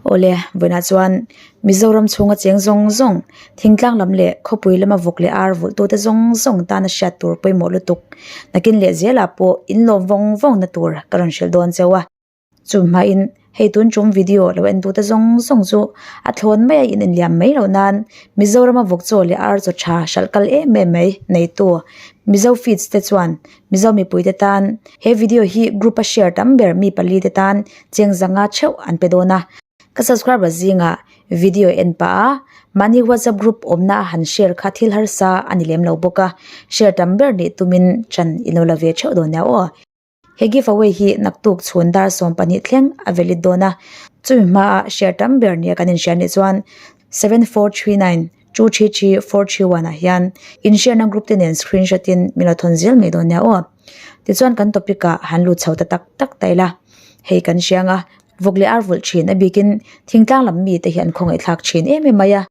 Awle, vawiinah chuan Mizoram chhunga cheng zawng zawng, thingtlang lam leh khawpui lama vawk leh ar vulhtute zawng zawng tana hriat tur pawimawh lutuk. Nakin leh zelah pawh inlawm vawng vawng na tur ka rawn hrilh dawn cheu a. Chu hmain hei tun chung video lo en tute zawng zawng chu a thlawn mai a in inliam mai loh nan Mizorama vawk chaw leh ar chaw tha hralh kal em em mai neitu Mizo feeds te chuan Mizo mipui te tan he video hi group a share tam ber mi pali te tan cheng zanga theuh an pe dawn a. Ka subscriber zingah video en pah a mahni whatsapp group awmna a han share kha thil harsa a ni lem lo bawk a share tam ber nih tumin chan i lo la ve theuh dawn nia aw. He giveaway hi naktuk chhun dar 12 thleng a valid dawn a, chumi hmaa share tam ber nia kan inhria nih chuan 7439 233 431 ah hian in share na group te nen screenshot in min lo thawn zel mai dawn nia aw. Tichuan kan topic ah han lut chho ta tak tak ta ila, hei kan hriang a, vawk leh ar vulh thin a bikin thingtlang lam mi te hi an khawngaih thlak thin em em mai a.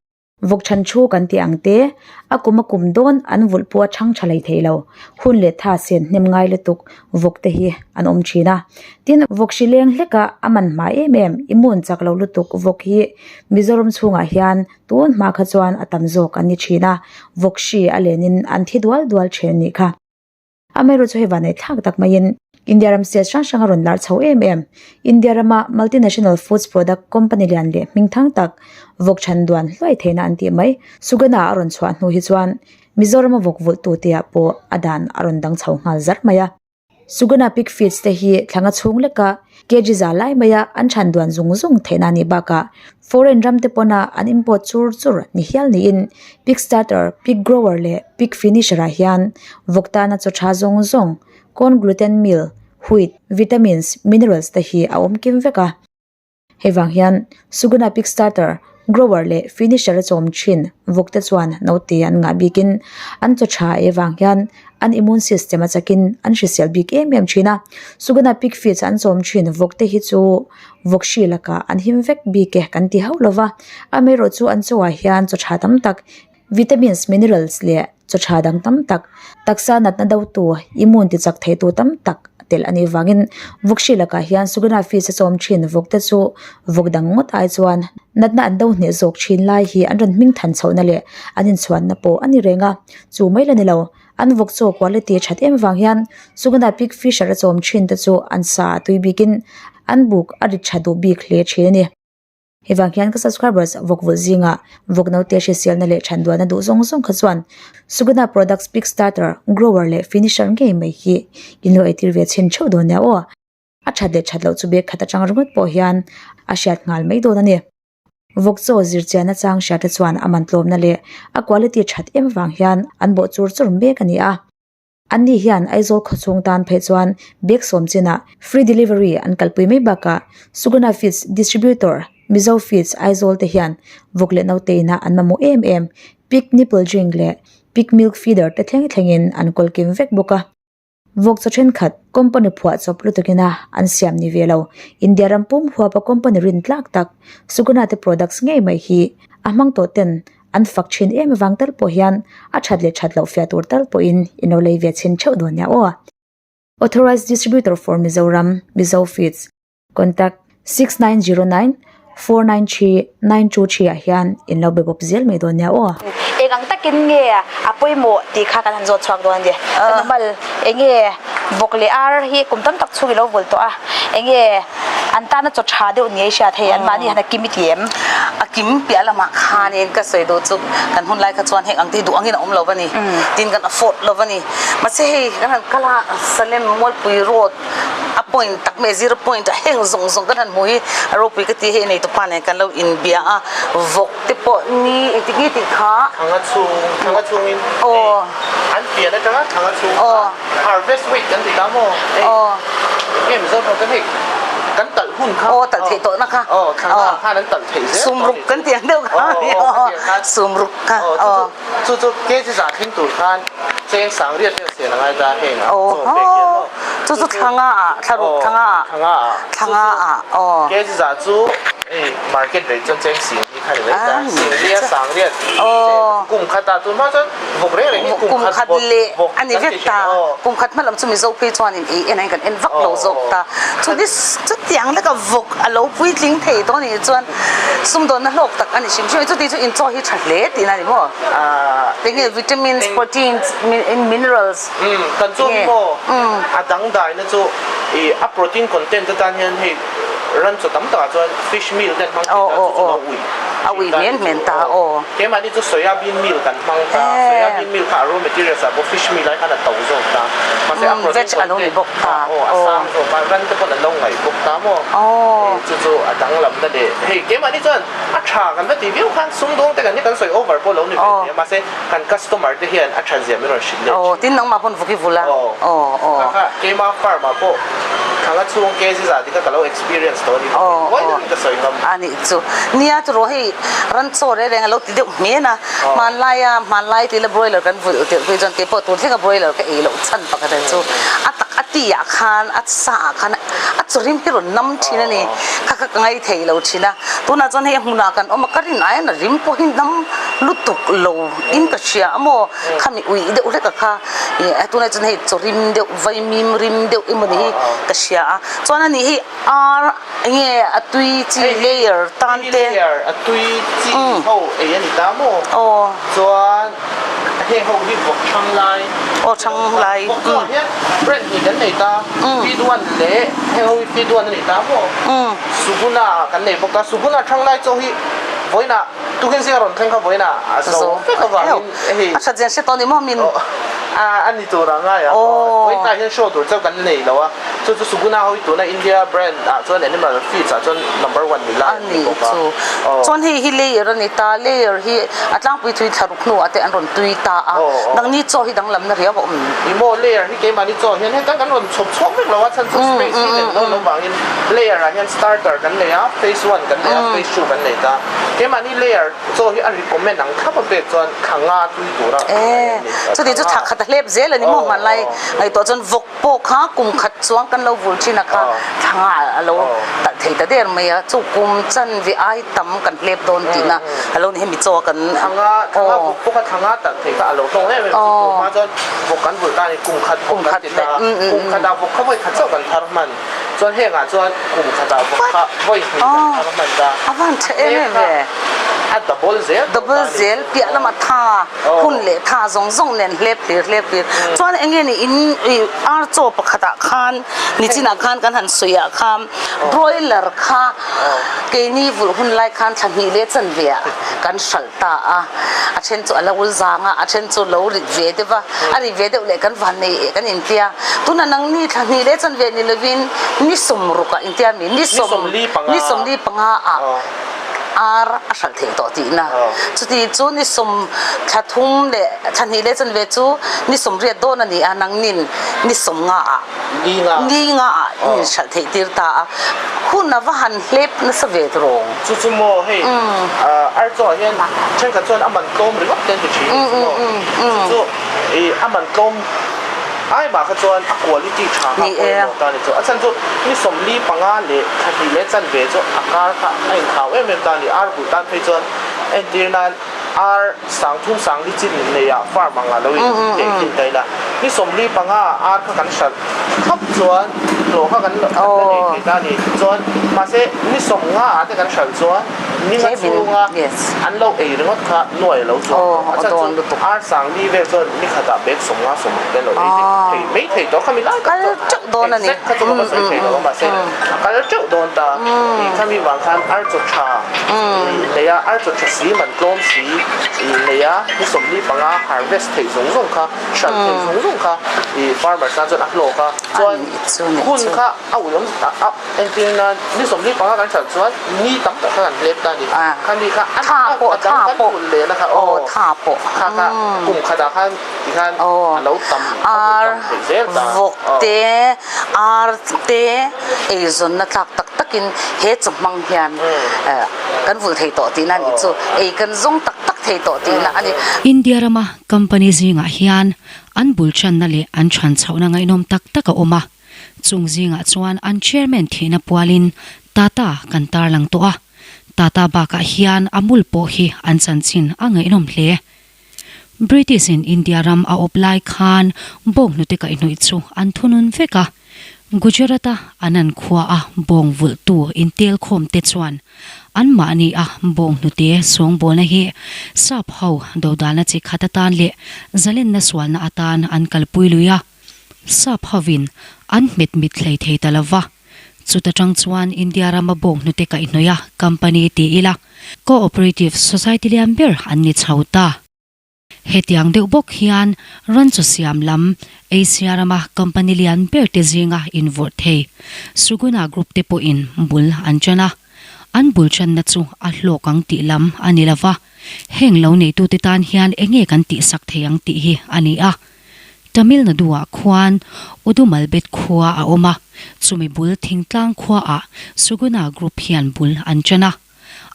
Vawk chhan thu kan tih ang te, a kum a kum dawn an vulh pawh a chhang tha lei thei lo. Hun leh tha sen hnem ngai lutuk vawk te hi an awm thin a. Tin, vawk hri leng hlek a, a man hma em em, immune chak lo lutuk vawk hi Mizoram chhungah hian tun hma kha chuan a tam zawk an ni thin a, vawk hri a lenin an thi dual dual thin a nih kha. Amaherawhchu chu hei vanei thlak tak maiin India ram state hrang hrang a rawn lar chho em em. India rama multinational foods product company lian leh hming thang tak vawk chhan duan hluai theihna an tih mai Sugana a rawn chhuah hnu hi chuan Mizorama vawk vulh tu te ah pawh a dan a rawn dang chho nghal zar mai a. Sugana pig feeds te hi thlanga chhung leka kg za lai maia an chhan duan zung zung theihna a nih bakah foreign ram te pawna an import chur chur ni hial niin pig starter, pig grower leh pig finisher ah hian vawk tana chaw tha zawng zawng corn gluten meal, wheat, vitamins, minerals te hi a awm kim vek a. Hei vang hian Suguna pig starter, grower leh finisher a chawm thin vawk te chuan naute an ngah bikin an chaw tha ei avang hian an immune system a chakin an hrisel bik em em thin a. Suguna pig feeds an chawm thin vawk te hi chu vawk hri lakah an him vek bik e kan ti hauh lova, amaherawhchu an chawah hian chaw tha tam tak vitamins, minerals leh chaw tha dang tam tak taksa natna do tu immune ti chak thei tu tam tak telh a nih vangin vawk hri lakah hian Suguna feeds a chawm thin vawk te chu vawk dang ngawt ai chuan natna an do hneh zawk thin lai hi an rawn hming than chhohna leh an inchhuanna pawh a ni reng a, chu mai la ni lo. An vawk chaw quality that em vang hian Suguna pig fisher a chawm thin te chu an sa a tui bikin an buk a rit tha duh bik hle thin a ni. Hei vang hian ka subscribers vawk vulh zingah vawk naute hriselna leh than duahna duh zawng zawng kha chuan Suguna products pig starter, grower leh finisher ngei mai hi in lo eitir ve chhin theuh dawn nia aw. A that leh that loh chu bag khat atang ringawt pawh hian a hriat nghal mai dawn a ni. Vawk chaw zirchianna chang hriate chuan a man tlawmna leh a quality that em vang hian an bawh chur chur mek a ni a. Anni hian Aizawl khawchhung tan phei chuan bag sawm chinah free delivery an kalpui mai bakah Suguna Feeds Distributor, Mizo Feeds Aizawl te hian vawk leh naute inah an mamawh em em pig nipple drink leh pig milk feeder te thleng thlengin an kawl kim vek bawk a. Vawk chaw thenkhat company phuah chawp lutukin a an siam ni ve lo. India ram pum huapa company rin tlak tak Suguna te products ngei mai hi a hmang tawh ten an fak thin em avang tal pawh hian a that leh that loh fiah tur tal pawhin in lo lei ve chhin theuh dawn nia aw. Authorized Distributor for Mizoram, Mizo Feeds. Contact, 6909 493 923 ah hian in lo be bawp zel mai dawn nia aw. Eng ang takin nge a pawimawh tih kha kan han zawt chhuak dawn a ni. Normal eng nge vawk leh ar hi kum tam tak chhung i lo vul tawh a, eng nge an tana chaw tha deuh ni a i hriat hei anmahni han a kim i ti em? A kim piah lamah khanin ka sawi duh chu kan hun lai kha chuan heng ang te hi duh angin a awm lo va ni, tin kan afford lo va ni. Mahse hei kan han kal a Salem Mualpui road a point tak mai zero point a heng zawng zawng kan han hmuh hi a ropui ka ti hei nei tupa nen kan lo inbia a vawk te pawh ni engtik nge tih kha Thanga chhung thanga chhungin aw an pian atanga thanga chhung aw harvest week kan ti ta maw hei aw enge Mizo tawng ten hei kan talh hun kha aw talh theih tawhna kha aw thanga ah khan an talh theih zel sumruk kan tih ang deuh kha aw kha sumruk kha aw Chu chu kg zah thleng tur khan cheng sang riat vel sian a ngai ta heng ah chaw pek hian maw. Chu chu thla nga ah thla ruk thla nga ah thla nga ah thla nga ah aw. Kg zah chu hei. Market rate chuan cheng sing hi kha ni mai ta. Sing lia sang riat kum khat ah tun hma chuan vawk reng reng hi kum khat leh a ni vek ta. Kum khat hma lam chu Mizo phei chuanin ei en aiin kan en vak lo zawk ta. Chu chutiang leka vawk a lo puitling thei tawh a nih chuan sumdawnna hlawk tak a ni hrim hrim a. Chuti chu inchaw hi tha hle tihna a ni maw? Enge vitamins, proteins, minerals. Kan chaw hi maw a dangdaina chu a protein content atan hian hei Ran chaw tam takah chuan fish meal te an hmang thin ta, chu chu lo ui A ui hmel hmel ta aw. Keimahni chu soya bean meal kan hmang ta, soya bean meal kha a raw materials ah pawh fish meal ai khan a to zawk ta, mahse a protein content kha aw a sang zawk a, ran te pawn an lo ngaih bawk ta maw, chu chu a danglamna leh hei keimahni chuan a tha kan va tih viau khan sumdawng te kan hi kan sawi over pawh lo ni ve thei a, mahse kan customer te hian a that zia min rawn hrilh leh thin. Aw tin nangmah pawn vuk i vul a. Aw. Aw. Kha kha keimah farm ah pawh thanga chhung kg zah ti kha ka lo experience tawh a ni. Aw. Huai deuhin ka sawi ngam. A nih chu. Nia chu rawh hei ran chaw reng reng a lo ti deuh hmen a. Hmanlai a hmanlai ti ila broiler kan vulh tirh phei chuan keipawh tun thlenga broiler ka ei loh chhan pakhat ang chu a tak a ti ah khan a sa ah khan a chaw rim hi rawn nam thin a ni. Kha kha ka ngai thei lo thin a. Tunah chuan hei a hmunah kan awm a ka rin aiin a rim pawh hi nam lutuk lo in ka hria a maw khami ui deuh hlek a kha ih tunah chuan hei chaw rim deuh vaimim rim deuh emaw ni hi ka hria a chuan ani hi ar enge a tui chi layer tan te layer a tui chi ho ei a ni ta maw aw chuan heng ho hi vawk thang lai aw thang lai vawk chu ah hian brand hnih kan nei ta feed one leh heng ho hi feed one a ni ta maw suguna kan nei bawk a suguna thang lai chaw hi vawiinah Tukin zing a rawn thleng kha vawiinah a zo vek avangin hei A that zen hre tawh ni maw min? A ni tur a ngai a, vawiin tlai hian show tur chauh kan nei lo a, chu chu Suguna ho hi tuna India brand ah chuan animal feeds ah chuan number one ni lai an ni bawk a. Chuan hei hi layer a ni ta, layer hi a tlangpui thui thla ruk hnuah te an rawn tui ta a, nangni chaw hi danglamna riau a awm. Ni maw layer hi keimahni chaw hian heta kan rawn chhawp chhuak vek lo a, chhan chu space hi len dawn lo vangin layer ah hian starter kan nei a, phase one kan nei a, phase two kan nei ta. Keimahni layer chaw hi a recommend ang thlap a pek chuan thla nga tui tura kan ngai a ni. Chuti chu thla khat a hlep zel a ni maw hmanlai ngaihtuah chuan vawk pawh kha kum khat chuang kan lo vul thin a kha thla nga a lo talh thei ta der mai a, chu kum chanve ai tam kan hlep dawn tihna a lo ni hemi chaw kan Thla nga thla nga vawk pawh kha thla nga talh thei kha a lo hlawng em em chu tun hma chuan vawk kan vul ta a ni kum khat vawk kan ti ta a, kum khatah vawk kha vawi khat chauh kan thar hman. Chuan hengah chuan kum khatah vawk kha vawi hnih kan thar hman ta. A van tha em em ve. A double zel tawh Double ta ni. zel piah lama tha hun leh tha zawng zawng nen hlep hlir hlep hlir. Chuan eng nge ni in ih ar chaw pakhatah khan nichinah khan kan han sawi ah khan broiler kha keini vulh hun lai khan thla hnih leh chanve ah kan hralh ta a. A then chu a lo zang a, a then chu lo rit ve deuh va, a rit ve deuh leh kan van nei eh kan intia. Tuna nangni thla hnih leh chanve ni lovin ni sawmruk ah intia mi ni sawm ni sawmli panga ah ar a hralh theih tawh tihna. Chuti chu ni sawm thla thum leh thla hnih leh chanve chu ni sawmriat dawn a ni a, nangnin ni sawmnga ah ni nga ah in inhralh theih tir ta a, hun a va han hlep nasa ve rawng. Chu chu maw hei ar chaw ah hian thenkhat chuan a man tlawm ringawt te an ti thin chu maw chu chu ih a man tlawm ai mah kha chuan a quality tha kha pawimawh ta ni chu a chhan chu ni 45 leh thla hnih leh chanve chu a kar kha a inthau em em ta a ni ar bulh tan phei chuan entir nan ar sang thum sang li chin nei ah farm ang ah lo in teh khin ta ila ni 45 ah ar kha kan hralh thlap chuan hlawh kha kan la nei thei ta a ni chuan mahse ni 50 ah te kan hralh chuan ni nga chhunga an lo ei ringawt kha nuai a lo chuang tawh a chhan chu ar sang li vel chuan ni khatah bag 50 60 te lo ei thei mai thei tawh khami lai tak chuan exact kha chu ka va sawi thei lo a mahse a kal teuh dawn ta ih khami vang khan ar chaw tha ih nei a ar chaw tha si man tlawm si ih nei a ni 45 harvest theih zawng zawng kha hralh theih zawng zawng kha ih farmer tan chuan a hlawk a chuan hun kha a ulawm a entir nan ni 45 kan hralh chuan ni tam tak kha kan hlep ta a ni khami kha a a dang kan hun leh na kha aw kha kha kum khatah khan tikhan a lo tam a hun tam theih zel ta vawk te ar te eizawnna tlak tak takin he chaw hmang hian kan vulh thei tawh tihna a nih chu ei kan zawng tak tak thei tawh tihna a ni. India rama company zingah hian an bul channa leh an chhan chhohna ngaihnawm tak tak a awm a, chung zingah chuan an chairman thihna pualin Tata kan tarlang tawh a. Tata bakah hian Amul pawh hi an chanchin a ngaihnawm hle. British in India ram a awp lai khan bawnghnute kaihhnawih chu an thunun vek a. Gujarat a Anand khua a bawng vulhtu intelkhawm te chuan anmahni a bawnghnute sawngbawlna hi sap ho dodalna chi khat atan leh zalenna sualna atan an kalpui lui a. Sap hovin an hmet mit hlei thei ta lova. Chuta tang chuan India rama bawnghnute kaihhnawih a company ti ila Co-operative Society lian ber an ni chho ta. Hetiang deuh bawk hian ran chaw siam lam Asia rama company lian ber te zinga invawrh thei Suguna Group te pawhin bul an tan a. An bul tanna chu a hlawk ang tih lam a ni lova, heng lo neitute tan hian enge kan tihsak thei ang tih hi a ni a. Tamil Nadu-ah khuan Udumalbet khua a awm a, chumi bul thingtlang khuaah Suguna Group hian bul an tan a.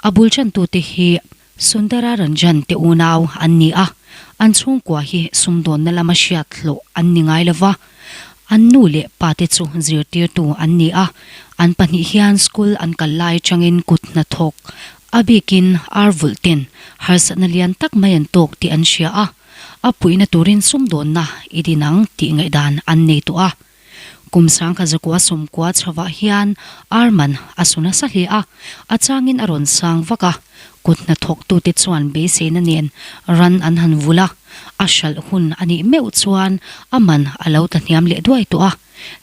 A bul tantute hi Sundara Ranjan te unau an ni a, an chhungkua hi sumdawnna lama hriat hlawh an ni ngai lo va. An nu leh pate chu zirtirtu an ni a, an pahnih hian school an kal lai atangin kut hnathawk, a bikin ar vulh ten harsatna lian tak mai an tawk tih an hria a. A puihna turin sumdawnna i din ang tih ngaihdan an nei tawh a. Kum 19 sawmkua chhovah hian ar man a su nasa hle a, a changin a rawn sang vak a. Kut hnathawktute chuan beiseina nen ran an han vulh a, a hralh hun a nih meuh chuan a man a lo ta hniam leh duai tawh a.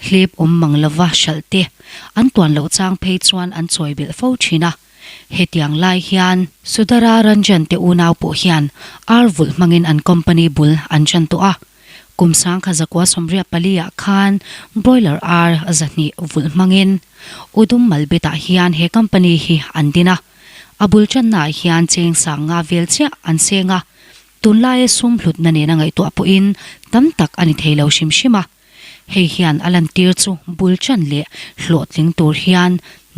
Hlep awm mang lova hralh te an tuan loh chang phei chuan an chawi belh fo thin a. Hetiang lai hian Sudara Ranjan te unau pawh hian ar vulh hmangin an company bul an ṭan tawh a. Kum 1984 ah khan broiler ar 200 vulh hmangin Udum Malbet ah hian he company hi an din a. A bul ṭanna ah hian cheng 5000 vel chiah an seng a. Tunlaia sum hlutna nena ngaihtuah pawhin tam tak a ni thei lo hrim hrim a. Hei hian a lantir chu bul ṭan leh hlawhtling tur hian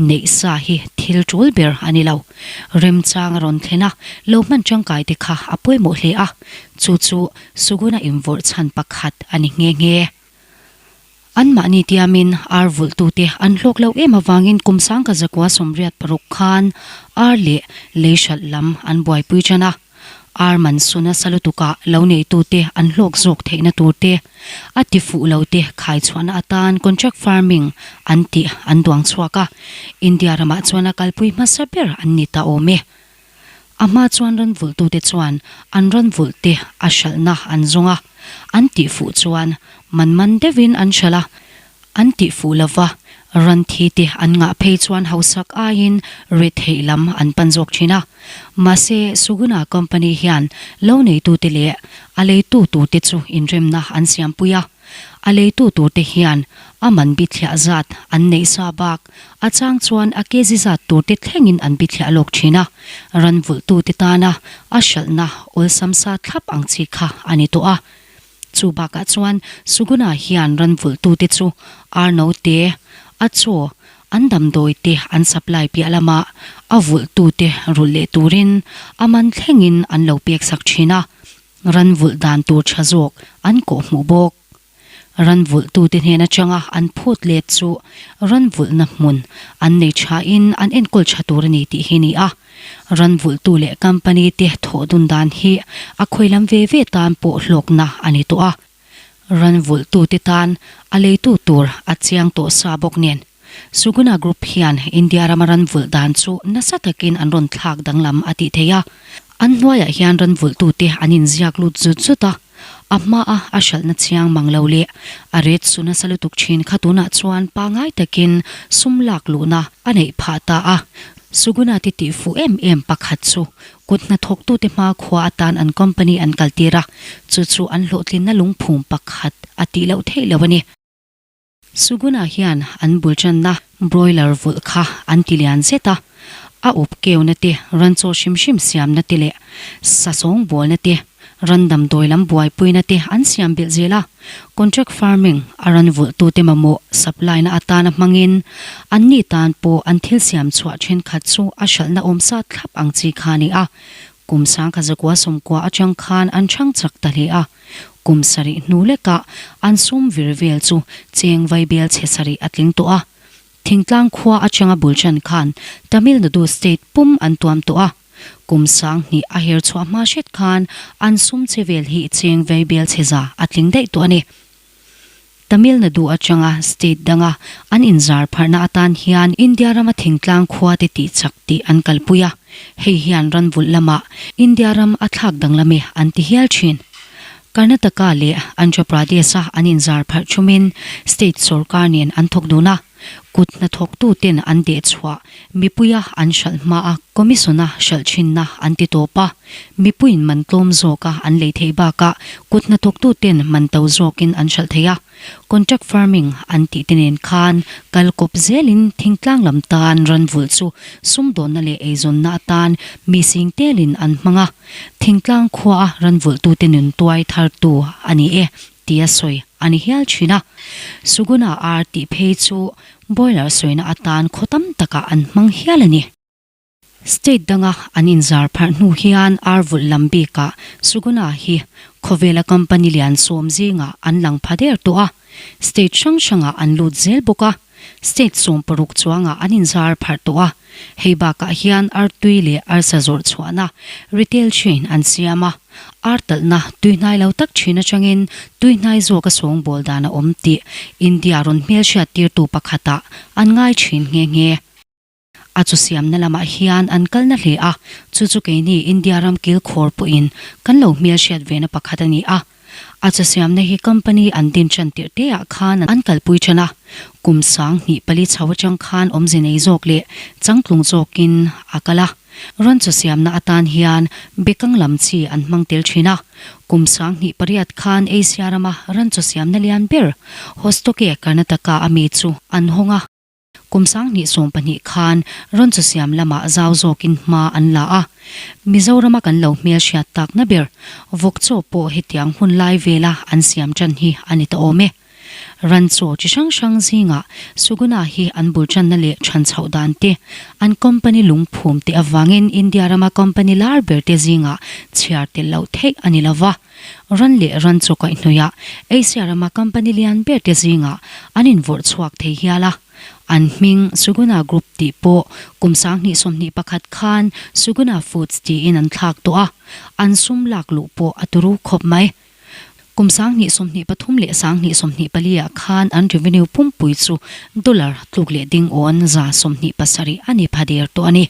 neih sa hi thil ṭul ber a ni lo. Remchang a rawn thlen a, lo hman ṭangkai te kha a pawimawh hle a, chu chu Suguna invawrh chhan pakhat a ni nghe nghe. Anmahni tiamin ar vulhtute an hlawk lo em avangin kum 1986 khan ar leh lei hralh lam an buaipui ṭan a. Ar man su nasa lutukah lo neitute an hlawk zawk theihna tur te, a ti fuh lo te khai chhuahna atan contract farming an tih an duang chhuak a, India ramah chuan a kalpui hmasa ber an ni ta awm e. A hma chuan ran vulhtute chuan an ran vulh te a hralhna an zawng a, an tih fuh chuan man man deuhin an hralh a, An tih fuh lova, ran thi te an ngah phei chuan hausak aiin retheih lam an pan zawk thin a. Mahse, Suguna company hian lo neitute leh a leitu turte chu inremna an siampui a. A leitu turte hian a man bithliah zat an neih sa bak a chang chuan a kg zat turte thlengin an bithliah lawk thin a. Ran vulhtute tana a hralhna awlsam sa thlap ang chi kha a ni tawh a. Chu bakah chuan Suguna hian ran vulhtute chu ar note, a chaw, an damdawi te an supply piah lamah a vulhtute rulh leh turin a man thlengin an lo pek sak thin a, ran vulh dan tur tha zawk an kawhhmuh bawk. Ran vulhtute hnen atanga an phut let chu ran vulhna hmun an nei thain an enkawl tha tur a ni tih hi ni a. Ran vulhtu leh company te thawh dun dan hi a khawi lam ve ve tan pawh hlawkna a ni tawh a. Ran vulhtu te tan a leitu tur a chiang tawh sa bawk nen. Suguna Group hian India rama ran vulh dan chu nasa takin an rawn thlak danglam a tih theih a. An hnuaiah hian ran vulhtu te an inziak lut zut zut a. A hmaa a hralhna chiang mang lo leh a ret su nasa lutuk thin kha tunah chuan pangai takin sum lak luhna a neih phah ta a. Suguna te tih fuh em em pakhat chu kut hnathawktute hma khua atan an company an kaltir a, chu chu an hlawhtlinna lungphum pakhat a tih loh theih lo a ni. Suguna hian an bul tanna broiler vulh kha an ti lian zet a, a up keuna te, ran chaw hrim hrim siamna te leh sasawng bawlna te, ran damdawi lam buaipuina te an siam belh zel a. Contract farming a ran vulhtute mamawh supply na atana hmangin anni tan pawh an thil siam chhuah thenkhat chu a hralhna awmsa thlap ang chi kha a ni a. Kum 1990 atang khan an chhang chak ta hle a. Kum sarih hnu lekah an sum vir vel chu cheng vaibel chhe sarih a tling tawh a. Thingtlang khua atanga bul ṭan khan Tamil Nadu state pum an tuam tawh a, kum 2000 a her chhuah hma hret khan an sum che vel hi cheng vei bel chhe za a tling daih tawh a ni. Tamil Nadu atanga state danga an inzar pharhna atan hian India rama thingtlang khua te tih chak tih an kalpui a, hei hian ranvulh lamah India ram a thlak danglam e an ti hial thin. Karnataka leh Andhra Pradesh-a an inzar pharh thumin state sorkar nen an thawk dun a, kut hnathawktuten an dehchhuah mipuia an hralh hmaa commission-a hralh thinna an ti tawp a, mipuiin man tlawm zawka an lei theih bakah kut hnathawktuten man to zawkin an hralh thei a, contract farming an tih te nen khan kal kawp zelin thingtlang lam tan ranvulh chu sumdawnna leh eizawnna atan mi sing telin an hmang a. Thingtlang khuaa ranvulhtute nun tuai thartu a ni e tia sawi a ni hial thin a. Suguna ar tih phei chu boiler sawina atan khaw tam takah an hmang hial a ni. State danga an inzar pharh hnu hian ar vulh lam bikah Suguna hi khawvela company lian sawm zingah an lang pha der tawh a, state hrang hrangah an lut zel bawk a. State 16 chuangah an inzar pharh tawh a, hei bakah hian artui leh arsa zawrh chhuahna retail chain an siam a, ar talhna tuihnai lo tak thin atangin tuihnai zawk a sawngbawl dan a awm tih India rawn hmelhriat tirtu pakhatah an ngai thin nghe nghe. A chu siamna lamah hian an kalna hle a, chu chu keini India ram kilkhawr pawhin kan lo hmelhriat vena pakhat a ni a. A chu siamna hi company an din tan tirh te ah khan an kalpui tan a, kum 2004 chho atang khan awmze nei zawk leh changtlung zawkin a kal a. Ran chaw siamna atan hian bekang lam chi an hmang tel thin a, kum 2008 khan Asia rama ran chaw siamna lian ber Hostoke, Karnataka a mi chu an hawng a. Kum 2012 khan rawn chu siam lamah zau zawkin hma an la a, Mizorama kan lo hmelhriat takna ber vawk chaw pawh hetiang hun lai vela an siam tan hi a ni ta awm e. Ran chaw chi hrang hrang zingah Suguna hi an bul tanna leh than chhoh dan te, an company lungphum te avangin India rama company lar ber te zingah chhiar tel loh theih a ni lova. Ran leh ran chaw kaihhnawihah Asia rama company lian ber te zingah an invawrh chhuak thei hial a. An hming Suguna Group tih pawh kum 2021 khan Suguna Foods tiin an thlak tawh a, an sum lak luh pawh a turu khawp mai. Kum 2023 leh 2024 ah khan an revenue pumpui chu dollar tluk leh ding awn 127 a ni pha der tawh a ni.